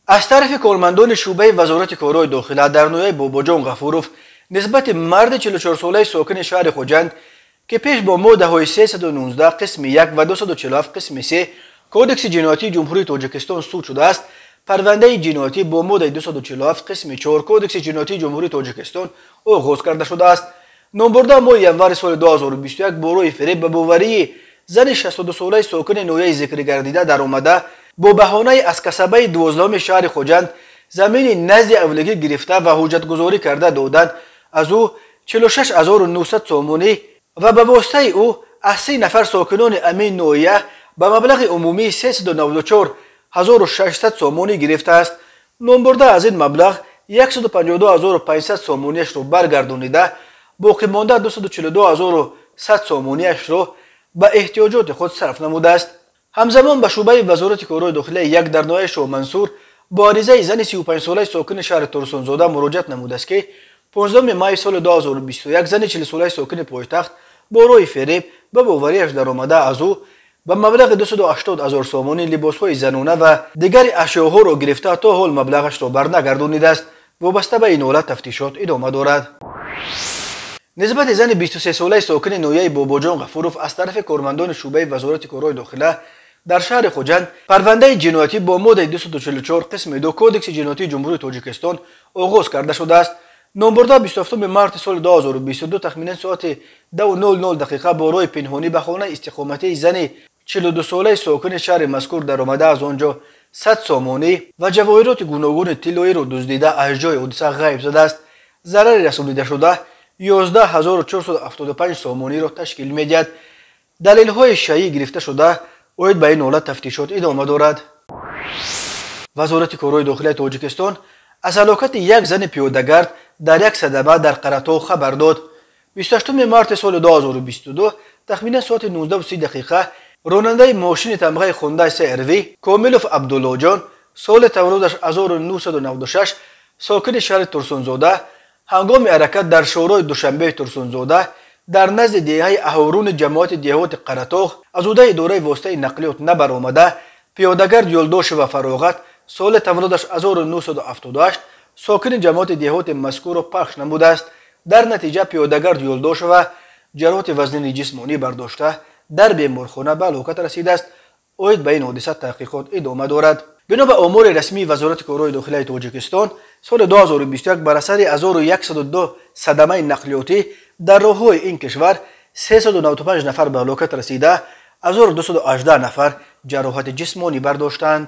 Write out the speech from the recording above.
Аз тарафи кормандони шӯъбаи Вазорати корҳои дохила дар ноҳияи Бобоҷон Ғафуров нисбати марди 44-солаи сокини шаҳри Хуҷанд, ки пеш бо моддаҳои 319 қисми 1 ва 247 қисми 3 Кодекси ҷиноятии Ҷумҳурии Тоҷикистон суд шудааст, парвандаи ҷиноятӣ бо моддаи 247 қисми 4 Кодекси ҷиноятии Ҷумҳурии Тоҷикистон оғоз карда шудааст. Номбурда моҳи январи соли 2021 бо роҳи фиреб ба боварии зани 62-солаи сокини ноҳияи зикргардида даромада, бо баҳонаи аз касабаи 12-уми шаҳри Хуҷанд замини назди авлигӣ гирифта ва ҳуҷҷатгузорӣ карда додан, аз ӯ 46 900 сомонӣ ва ба воситаи ӯ аз 30 нафар сокинони амин ноҳия ба маблағи умумии 394 600 сомонӣ гирифтааст. Номбурда аз ин маблағ 152 500 сомониашро баргардонида, боқимонда 242 100 сомониашро ба эҳтиёҷоти худ сарф намудааст. Ҳамзамон ба шӯъбаи Вазорати корҳои дохилаи 1 дар ноҳияи Шоҳмансур бо аризаи зани 35-солаи сокини шаҳри Турсунзода муроҷиат намудааст, ки 15 майи соли 2021 зани 40-солаи сокини пойтахт бо роҳи фиреб ба бовариаш даромада, аз ӯ ба маблағи 280 ҳазор сомонӣ либосҳои занона ва дигари ашёҳоро гирифта, то ҳол маблағашро барнагардонидааст. Вобаста ба ин ҳолат тафтишот идома дорад. Нисбати зани 23-солаи сокини ноҳияи Бобоҷон Ғафуров аз тарафи кормандони шӯъбаи Вазорати корҳои дохила дар шаҳри Хуҷанд парвандаи ҷиноятӣ бо моддаи 244 қисми 2 Кодекси ҷиноятии Ҷумҳурии Тоҷикистон оғоз карда шудааст. Номбурда 27 марти соли 2022 тахминан соати 10:00 дақиқа бо роҳи пинҳонӣ ба хонаи истиқоматии зани 42-солаи сокини шаҳри мазкур даромада, аз он ҷо 100 сомонӣ ва ҷавоҳироти гуногуни тиллоиро дуздида, аз ҷои ҳодиса ғайб задааст. Зарари расонидашуда 11 475 сомониро ташкил медиҳад. Далелҳои шайӣ гирифта шуда, оид ба ин ҳолат тафтишот идома дорад. Вазорати корҳои дохилаи Тоҷикистон аз ҳалокати як зани пиёдагард дар як садама дар Қаратоғ хабар дод. 28 марти соли 2022 тахминан соати 19:30 дақиқа ронандаи мошини тамғаи Хундай СРВ Комилов Абдуллоҷон, соли таваллудаш 1996, сокини шаҳри Турсунзода, ҳангоми ҳаракат дар шоҳроҳи Душанбеи Турсунзода дар назди деҳаи Аҳоруни ҷамоати деҳоти Қаратоғ аз ҳудаи идораи воситаи нақлиёт набаромада, пиёдагард Юлдошева Фароғат, соли таваллудаш 1978, сокини ҷамоати деҳоти мазкурро пахш намудааст. Дар натиҷа пиёдагард Юлдошева ҷароҳати вазнини ҷисмонӣ бардошта, дар беморхона ба ҳалокат расидааст. Оид ба ин ҳодиса таҳқиқот идома дорад. Бино ба омори расмии Вазорати корҳои дохилаи Тоҷикистон, соли 2021 бар асари 1102 садамаи нақлиётӣ дар роҳҳои ин кишвар 395 нафар ба ҳалокат расида, 1218 нафар ҷароҳати ҷисмонӣ бардоштанд.